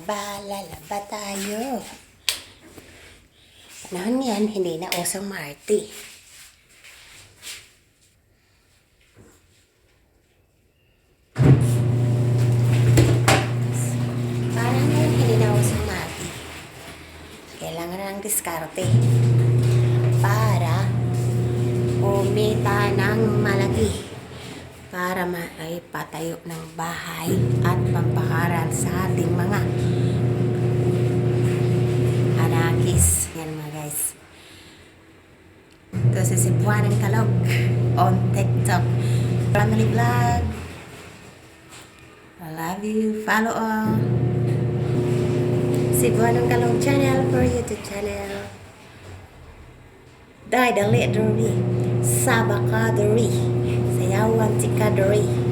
Lalaba, lalaba tayo. Panahon yan, hindi na usong maarte. Parang ngayon, hindi na usong maarte. Kailangan na ng diskarte para kumita ng malaki para maipatayo ng bahay at pampaharan sa ating mga anakis. Yan, mga guys. Ito si Cebuanang Kalog on TikTok. Family Vlog. I love you. Follow all. Cebuanang Kalog channel for YouTube channel. Dai dali diri. Sabakadori. Sayawan tikadori.